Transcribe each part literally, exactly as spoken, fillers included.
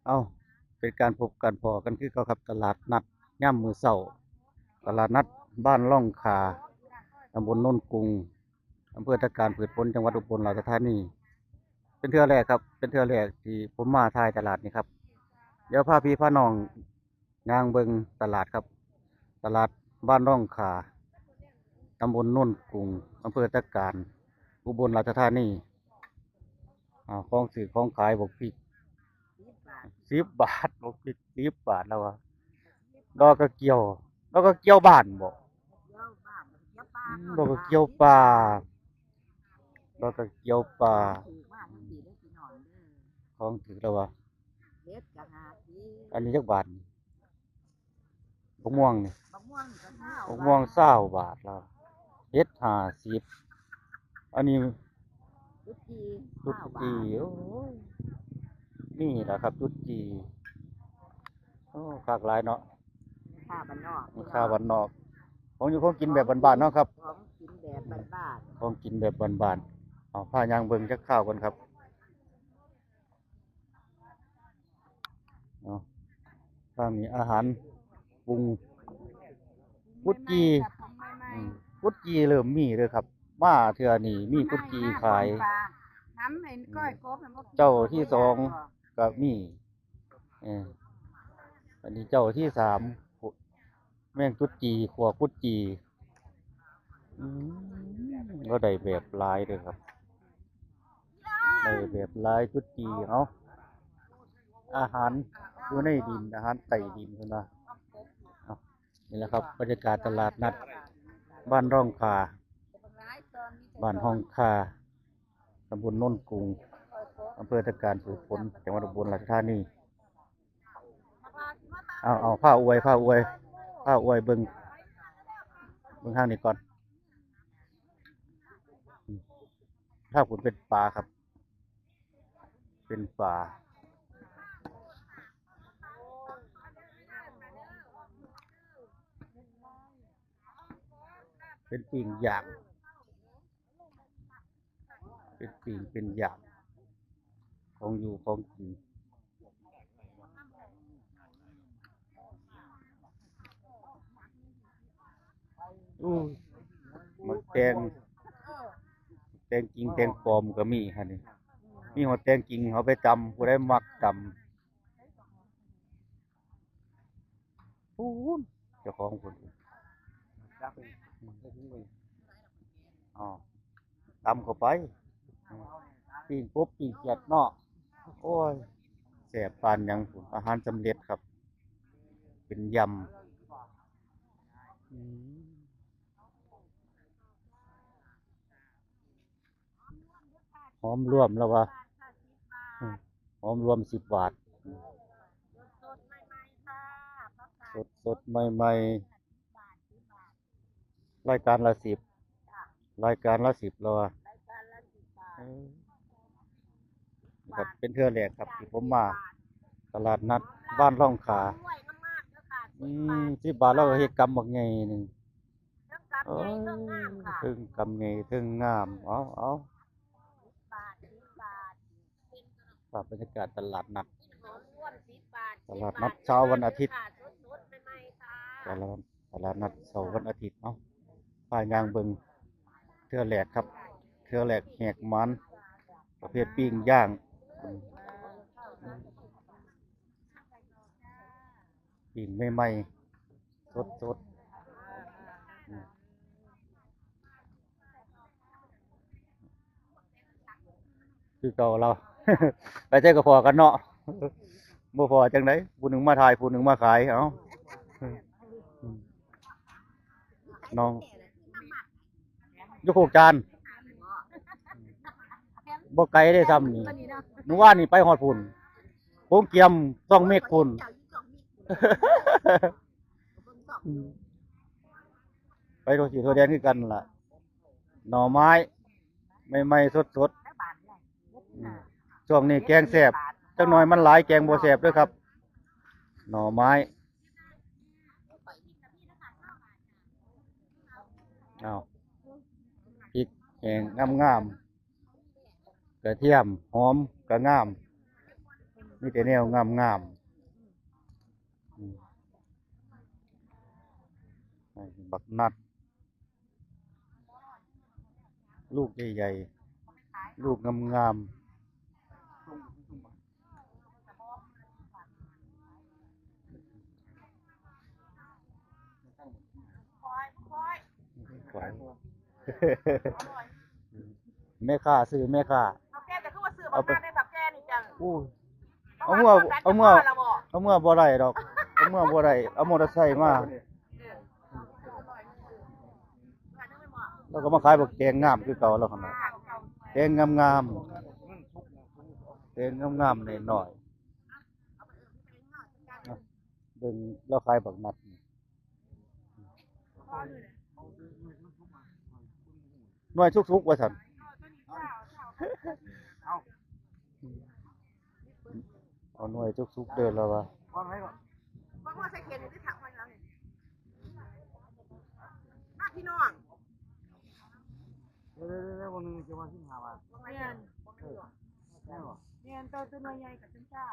เอ้า เป็นการพบกันพ้อกันคือเก่าครับ ตลาดนัดยามมื้อเช้า ตลาดนัดบ้านร่องข่า ตำบลโนนกุง อำเภอตะการพืชผล จังหวัดอุบลราชธานี เป็นเทื่อแรกครับ เป็นเทื่อแรกที่ผมมาถ่ายตลาดนี่ครับ เดี๋ยวพาพี่พาน้องย่างเบิ่งตลาดครับ ตลาดบ้านร่องข่า ตำบลโนนกุง อำเภอตะการ อุบลราชธานี อ่า ของซื้อของขาย บักพริก สิบบาท สิบบาท บักพริก สิบบาทแล้ววะ ดอกกระเจียว ดอกกระเจียวบ้านบ่ ดอกกระเจียวป่า ดอกกระเจียวป่า ของถือแล้ววะ อันนี้จักบาทนี่ บักม่วงนี่ บักม่วงนี่ก็ซาว บักม่วงซาวบาทแล้ว เห็ดห้าสิบ อันนี้ จุดจี่ จุดจี่ ซาวบาท โอ้ย นี่แหละครับ จุดจี่ โอ้ คักหลายเนาะ ค่าบ้านนอก ค่าบ้านนอก ของอยู่ของกินแบบบ้านๆเนาะครับ ของกินแบบบ้านๆ ของกินแบบบ้านๆ เอาพาย่างเบิ่งจักคราวก่อนครับ เนาะ ถ้ามีอาหารปรุง กุดจี่ อืม กุดจี่เริ่มมีเลยครับ มาเทื่อนี้มีกุดจี่ขาย น้ำให้ก้อยกบให้พวกกิน เจ้าที่สองก็มี เออ อันนี้เจ้าที่สาม แมงกุดจี่ ขั่วกุดจี่ อืม ก็ได้แบบหลายเลยครับ ได้แบบหลายจุดจีเอา อาหารอยู่ในดิน อาหารใต้ดินเพิ่นว่า เอา นี่แหละครับ บรรยากาศตลาดนัด บ้านร่องข่า บ้านร่องข่า ตำบลโนนกุง อำเภอตะการพืชผล จังหวัดอุบลราชธานี เอา เอา พาอวย พาอวย พาอวยเบิ่ง เบิ่งทางนี้ก่อน ถ้าคุณเป็นปลาครับ เป็นปลา เป็นปิ้งย่าง เป็นปิ้งเป็นย่าง ของอยู่ของกิน อู้ หมากแตง แตงจริงแตงปลอมก็มีฮะนี่ มีหอดแตงจริง เอาไปตำ ผู้ใดมักตำ พู้น เจ้าของพู้น อ๋อ ตำเข้าไป ปิ้งกบปิ้งเขียดเนาะ โอ้ย แซ่บปานหยังพู้น อาหารสำเร็จครับ เป็นยำ อืม หอมรวมแล้ววะ อืม หอมรวมสิบบาท สดสดใหม่ๆ รายการละสิบ รายการละสิบแล้ววะ เออ ครับ เป็นเทื่อแรกครับที่ผมมา ตลาดนัดบ้านร่องข่า อืม สิบบาท แล้วก็เฮ็ดกำบักใหญ่หนึ่ง เอ้ย เทิงกำใหญ่เทิงงาม เอา เอา ภาพบรรยากาศตลาดนัด ตลาดนัดเช้าวันอาทิตย์ ตลาด ตลาดนัดเช้าวันอาทิตย์ เอ้า พาย่างเบิ่ง เทื่อแรกครับ เทื่อแรกแหกหมาน ประเภทปิ้งย่าง อืม ปิ้งใหม่ๆ สดๆ อืม คือเก่าเรา ไปใช้ก็พอกันเนาะ บ่พอจังได๋ ผู้หนึ่งมาถ่าย ผู้หนึ่งมาขาย เอ้า อืม น้อง อยู่โคกจาน บ่ไกลเด้ซ้ำนี่ มื้อวานนี่ไปฮอดพุ้น โขงเจียม ซ่องเมฆพุ้น ไปทั่วทิศทั่วแดนคือกันล่ะ หน่อไม้ ใหม่ๆ สดๆ อืม ช่วงนี้แกงแซ่บ จักหน่อยมันหลายแกงบ่แซ่บเด้อครับ หน่อไม้ เอา พริกแห้งงามๆ กระเทียม หอมก็งาม มีแต่แนวงามๆ อืม บักนัด ลูกใหญ่ๆ ลูกงามๆ แม่ค้าซื้อ แม่ค้า เอาแก้แต่คือว่าซื้อ เอาไป มาในแบบแก้นี่จัง อู้ เอาเมื่อ เอาเมื่อ เอาเมื่อบ่ได้ดอก เอาเมื่อบ่ได้ เอามอเตอร์ไซค์มา แล้วก็มาขายบักแตงงามคือเก่าแล้วหั่นน่ะ แตงงามๆ แตงงามๆ น้อยๆ เบิ่งเราขายบักนัดนี่ หน่วยสุกๆ ว่าซั่น เอาหน่วยสุกๆ เด้อแล้วว่า วางไว้ก่อน วางไว้ใส่เขียงอยู่ที่ถังไว้แล้วนี่ มาพี่น้อง เดี๋ยวๆๆ วันหนึ่งจะมาสิบห้าบาท แม่น เออ แม่นบ่ แม่น ตัว ตัวหน่วยใหญ่กับต้นเจ้า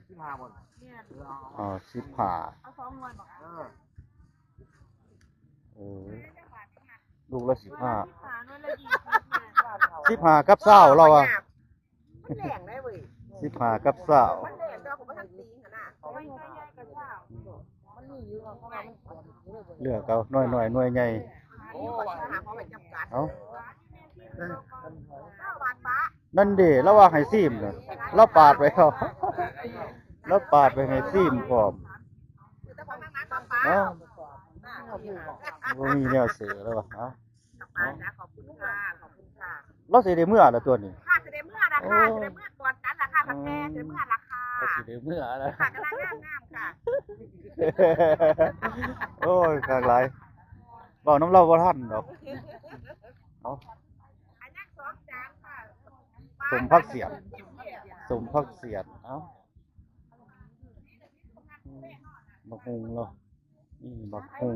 สิบห้าบาท แม่น เออ เอา อ๋อ สิบห้า เอาสองหน่วยบ่ เออ เออ ลูกละสิบห้า สิบห้า หน่วยละยี่สิบ แม่น สิบห้ากับซาวเราอะ มันแรงได้เว้ย สิบห้ากับซาว มันแรงแต่ว่าผมบ่ทันตีหั่นน่ะ เอาไว้ใส่ใหญ่กับซาว มันมีอยู่เพราะว่ามัน เลือกเอา หน่วยน้อย หน่วยใหญ่ อันนี้ก็สิหาของไว้จำกัด เอา ซาวบาทปะ นั่นเด้ เราว่าให้ซิมน่ะ เราปาดไปเอา เราปาดไปให้ซิมพร้อม คือแต่ของหนักๆปะปะ เอ้า บ่มีแนวซื้อแล้ววะ เอ้า ป้าจ๋า ขอบคุณค่ะ ขอบคุณค่ะ เราสิได้เมือละตัวนี้ ค่ะ สิได้เมือละค่ะ โอ้ สิได้เมือก่อนกันละค่ะ อืม ป้าแก สิได้เมือละค่ะ ก็สิได้เมือละ ค่ะ กำลังงามๆค่ะ โอ้ย คักหลาย เว้านำเราบ่ทันดอก เอา อันนั้นสองจานค่ะ ส้มผักเสียด ส้มผักเสียด เอ้า บักหุ่งเหรอ นี่บักหุ่ง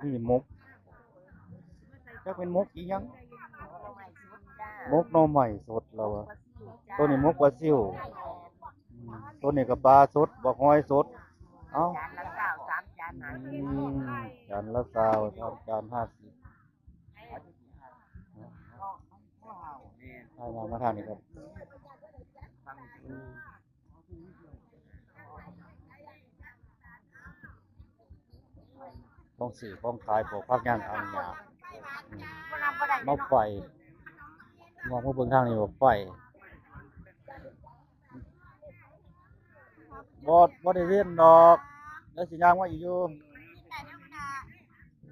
นี่หมก จักเป็นหมกอีหยัง หมกหน่อไม้สดเราอะ ตัวนี้หมกปลาซิว อืม ตัวนี้ก็ปลาสด บักหอยสด เอ้า จานละซาว สามจานห้าสิบ อืม จานละซาว สามจานห้าสิบ ให้มา มาทางนี้ครับ ของซื้อของขาย พวกผักย่างอ่างหญ้า อืม มาไฟ มองมาเบิ่งทางนี้ บ่ไฟ บ่ บ่ได้เว้นดอก แล้วสิย่างมาอีกอยู่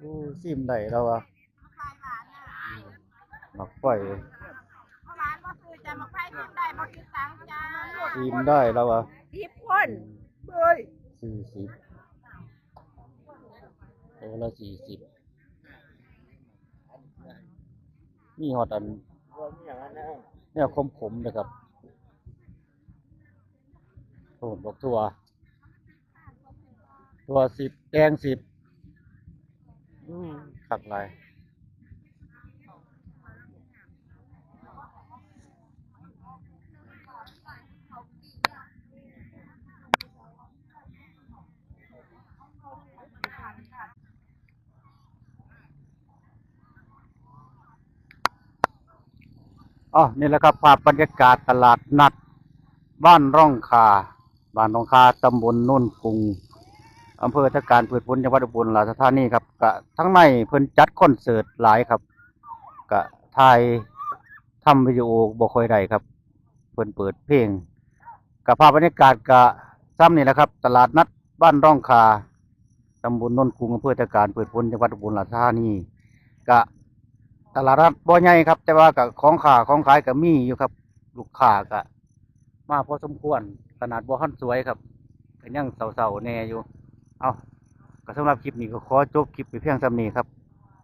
ดูซิมได้แล้ววะ หมากไฟ หวานบ่ซื้อจ้ะ หมากไฟกินได้บ่คิดตังค์จ้ะ ซิมได้แล้ววะ สิบคน เฮ้ย สี่สิบ โลละสี่สิบ มีฮอดอัน แนวขมๆ นะครับ โอ้ บักถั่ว ถั่วสิบ แตงสิบ อืม คักหลาย อ๋อ นี่แหละครับ ภาพบรรยากาศตลาดนัดบ้านร่องข่า บ้านร่องข่า ตำบลโนนกุง อำเภอตะการพืชผล จังหวัดอุบลราชธานีครับ ก็ทั้งในเพิ่นจัดคอนเสิร์ตหลายครับ ก็ถ่ายทำวิดีโอบ่ค่อยได้ครับ เพิ่นเปิดเพลง ก็ภาพบรรยากาศก็ส่ำนี่แหละครับ ตลาดนัดบ้านร่องข่า ตำบลโนนกุง อำเภอตะการพืชผล จังหวัดอุบลราชธานี ก็ตลาดนัดบ่ใหญ่ครับ แต่ว่าก็ของค้าของขายก็มีอยู่ครับ ลูกค้าก็มาพอสมควร ขนาดบ่ทันสวยครับ ก็ยังเซาๆแน่อยู่ เอา ก็สำหรับคลิปนี้ก็ขอจบคลิปไปเพียงส่ำนี้ครับ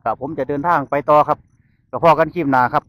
ก็ผมจะเดินทางไปต่อครับ ก็พ้อกันคลิปหน้าครับ